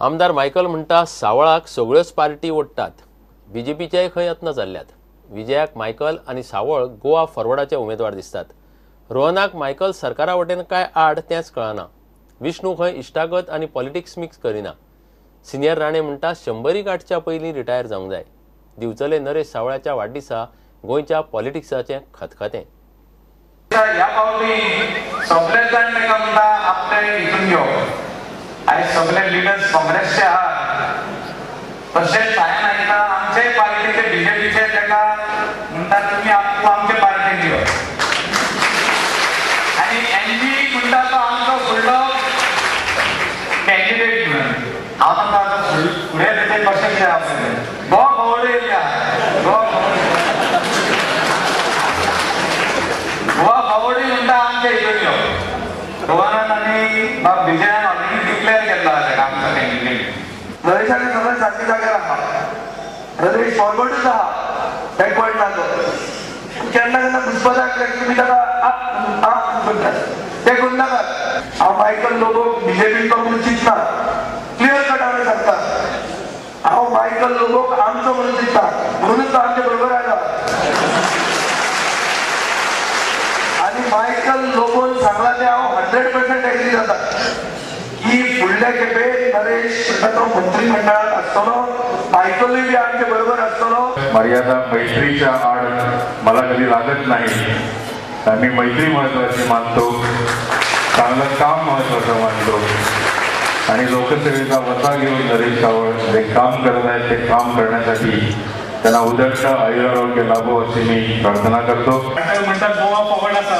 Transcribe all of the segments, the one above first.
आमदार मायकल म्हणटा सावळाक सगळ्योच पार्टी ओडटात, बीजेपीच्याय खंय यत्न जाल्ल्यात। विजयाक मायकल आनी सावळ गोवा फॉरवर्डाचे उमेदवार दिसतात। रोहनाक मायकल सरकारा वटेन काय आड तेंच कळना। विष्णू खंय इश्टागत आनी पॉलिटिक्स मिक्स करिना। सिनियर राणे म्हणटा 100 गाठच्या पयलीं रिटायर जावंक जाय। दिवचले नरेश सावळ्याच्या वाडदिसा गोंयच्या पॉलिटिक्साचें खतखतें। ह्या फावटी सगळे जाण ताका म्हणटा आपले हितून घेवप। आयज सगळे लिडर्स काँग्रेसचे आहात, तशेंच हांवें आयकलां आमचे पार्टीचे बीजेपीचे ताका म्हणटा तुमी आमचे पार्टीन घेवप। आनी एनजी म्हणटा तो आमचो फुडलो कॅन्डिडेट म्हणून हांव तांकां आतां फुडें तेचें कशें कितें आसा गोवा फॉरवर्ड येयल्या, गोवा फॉरवर्ड म्हणटा आमच्या हितून घेवप। रोहनान आनी बाब विजयान ऑलरेडी डिक्लेअर केल्लो आसा ताका आमचो कॅन्डिडेट। नरेशाने सगळ्या सारखे जाग्यार आहा, नरेश फॉरवर्डूच आहा, बॅकवर्ड ना तो। केन्ना केन्ना घुसपताक तुमी ताका आ म्हणटात, ते करूं नाकात। हांव मायकल लोबो बीजेपीन तो म्हणून चिंतना, क्लियर कट हांवें सांगता, हांव मायकल लोबोक आमचो म्हणून चिंता, म्हणूनच तो आमचे बरोबर आयला। आनी मायकल लोबोन सांगला तें हांव 100% एग्री जाता की फुडल्या खेपे नरेश म्हणटा तो मंत्रीमंडळात आसतलो, मायकलूय बी आमचे बरोबर आसतलो। मर्यादा मैत्रीच्या आड मला कधी लागत नाही। मी मैत्री महत्वाची मानतो, चांगलं काम महत्वाचं मानतो आणि लोकसेवेचा वसा घेऊन नरेश सावळ जे काम करत आहेत ते काम करण्यासाठी त्यांना उदंड आयुरारोग्य लाभो अशी मी प्रार्थना करतो। म्हणतात गोवा फॉरवर्ड आसा,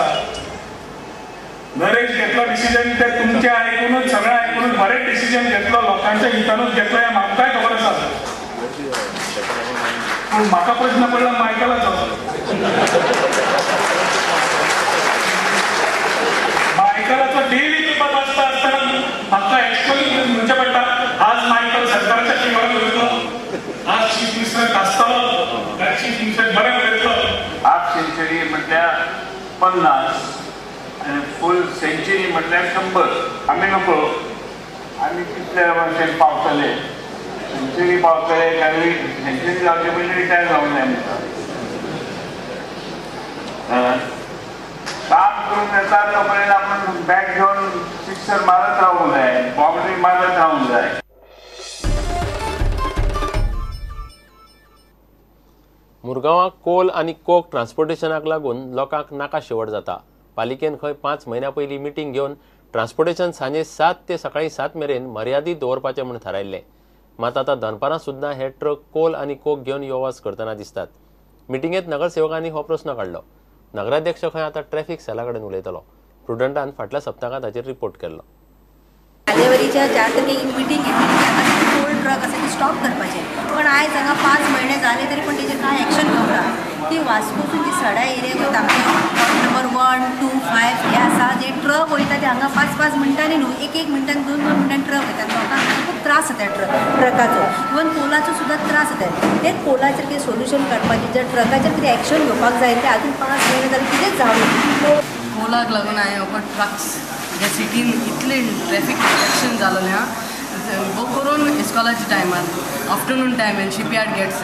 नरेश घेतलो डिसिजन ते तुमचे आयकूनच सगळें आयकूनच बरें डिसिजन घेतलो, लोकांच्या हितानूच घेतलो हें म्हाकाय खबर आसा। पूण म्हाका प्रश्न पडला मायकलाचो। मायकलाचो डेली पेपर वाचता आसतना म्हाका एक्चुअली म्हणचें पडटा आज मायकल सरकाराच्या शिवार उलयतलो, आज चीफ मिनिस्टर आसतलो, चीफ मिनिस्टर बरें उलयतलो। हाफ सेंचुरी म्हटल्यार 50 आणि फुल सेंचुरी म्हटल्यार 100। आमी नको आमी कितले वर्सां पावतले, सेंचुरी पावतले काय सेंचुरी जावचे पयलीं रिटायर जावंक जाय म्हणटा। काम करून येता तो पर्यंत आपण बॅट घेवन सिक्सर मारत रावूंक जाय, बाउंड्री मारत रावूंक जाय। मुरगांवां कोल आनी कोक ट्रान्सपोर्टेशनाक लागून लोकांक नाका शेवट जाता। पालिकेन खंय 5 म्हयन्या पयलीं मिटींग घेवन ट्रान्सपोर्टेशन सांजे 7 ते सकाळीं 7 मेरेन मर्यादीत दवरपाचें म्हूण थारायल्लें। मात आतां दनपारां सुद्दां हे ट्रक कोल आनी कोक घेवन यो वच करतना दिसतात। मिटिंगेंत नगरसेवकांनी हो प्रस्न काडलो। नगराध्यक्ष खंय आतां ट्रॅफिक सेला कडेन उलयतलो। प्रुडंटान फाटल्या सप्तकांत हाचेर रिपोर्ट केल्लो। जानेवारीच्या 4 तारखेक एक मिटींग घेतली की हांगा कोल ट्रक आसा ते स्टॉप करपाचें, पण आयज हांगा 5 म्हयने जाले तरी पण तेजेर कांय एक्शन घेवंक ना। ती वास्कोसून जी सड्या एरिया वयता आमचे नंबर 1, 2, 5 हे आसा, जे ट्रक वयता ते हांगा 5-5 मिनटांनी न्हू, 1-1 मिनटान 2-2 मिनटान ट्रक वयता। लोकांक खूब त्रास जाता ट्रकाचो, इवन कोलाचो सुद्दां त्रास जाता। ते कोलाचेर कितें सोल्युशन काडपाचें, जर ट्रकाचेर कितें एक्शन घेवपाक जाय ते आजून 5 म्हयने जाले कितेंच जावंक ना। कोलाक लागून हांवें ट्रक्स ह्या सिटीन इतले ट्रॅफिक कंजेशन जालेलें आहा, भोव करून इस्कॉलाच्या टायमार, आफ्टरनून टायमान शिपयार्ड गेट्स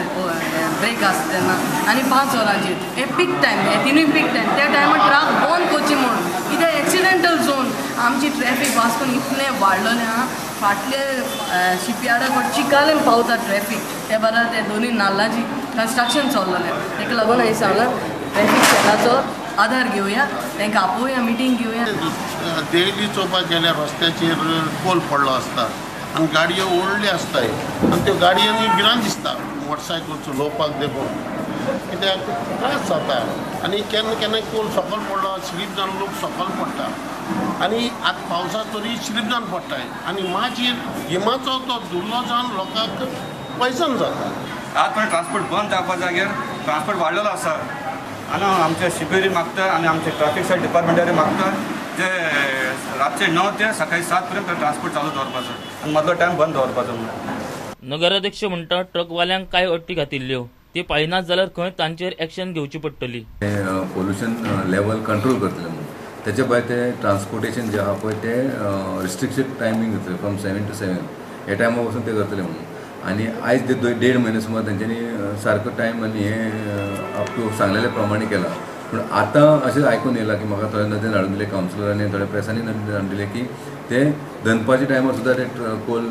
ब्रेक आसता तेन्ना आनी 5 वरांचेर हे पीक टायम, हे तिनूय पीक टायम, त्या टायमार ट्रक बंद करची म्हूण कित्याक एक्सिडेंटल झोन आमची ट्रॅफीक वास्कोन इतलें वाडलेलें आहा। फाटले शिपयार्डा कडेन चिकालेन पावता ट्रॅफीक, त्या बराबर ते दोनूय नाल्लाची कन्स्ट्रक्शन चल्लेलें, ताका लागून हांवें सांगलां ट्रॅफीक सेलाचो आधार घेवया, तांकां आपोवया, मिटींग घेवया। डेली चोवपाक गेल्यार रस्त्याचेर कोल पडलो आसता आनी गाडयो व्हडल्यो आसताय आनी त्यो गाडयांनी भिरांत दिसता मोटरसायकल चलोवपाक देखून, कित्याक त्रास जाता आनी केन्ना केन्ना कोल सकयल पडलो स्लीप जावन लोक सकयल पडटा आनी आतां पावसा तरी स्लीप जावन पडटाय आनी मागीर गिमाचो तो धुल्लो जावन लोकांक पयसन जाता। आतां ट्रान्सपोर्ट बंद जावपा जाग्यार ट्रान्सपोर्ट वाडलेलो आसा आनी आमच्या शिपेरी मागता आनी आमचे ट्राफीक सायड डिपार्टमेंटारी मागता जे रातचे 9 ते सकाळी 7 पर्यंत ट्रान्सपोर्ट चालू दवरपाचो आनी मदलो टायम बंद दवरपाचो म्हणून। नगराध्यक्ष म्हणटा ट्रकवाल्यांक कांय अटी घातिल्ल्यो ती पाळिनात जाल्यार खंय तांचेर एक्शन घेवची पडटली। पोल्युशन लेवल कंट्रोल करतले म्हणून त्याच्या भायर ते ट्रान्सपोर्टेशन जे आहा पळय ते रिस्ट्रिक्टेड टायमींग जातले फ्रॉम 7 to 7। ह्या टायमा पासून ते करतले म्हणून. आनी आयज ते 1.5 म्हयने सुमार तेंच्यांनी सारको टायम आनी हें अप टू सांगलेले प्रमाणे केलां. पूण आतां अशें आयकून येयलां की म्हाका थोडे नदरेन हाडून दिलें कावन्सिलरांनी, थोड्या प्रेसांनी नदरेन हाडून दिलें की ते दनपारच्या टायमार सुद्दां ते कोल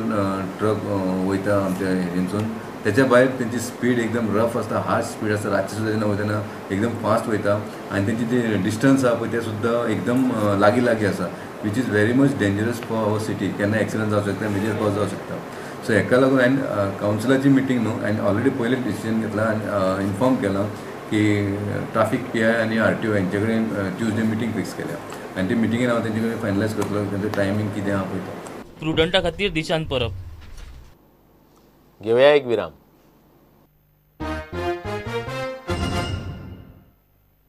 ट्रक वयता आमच्या हेतून. तेच्या भायर तेंची स्पीड एकदम रफ आसता, हार्श स्पीड आसता. रातची सुद्दां जेन्ना वयतना एकदम फास्ट वयता आनी तेंची जी डिस्टन्स आसा पळय ते सुद्दां एकदम लागीं लागीं आसा, which is very much dangerous for our city. केन्ना एक्सिडंट जावं शकता, मेजर कॉज जावं शकता. सो हेका लागून हांवें कावन्सिलाची मिटींग न्हू हांवें ऑलरेडी पयलीं डिसिजन घेतलां आनी इन्फॉर्म केलां की ट्राफीक PI आनी RTO हेंचे कडेन ट्युजडे मिटींग फिक्स केल्या आनी ते मिटिंगेन हांव तेंचे कडेन फायनलायज करतलो तेंचो टायमींग कितें आहा पळय. प्रुडंटा खातीर दिशांत परब. घेवया एक विराम.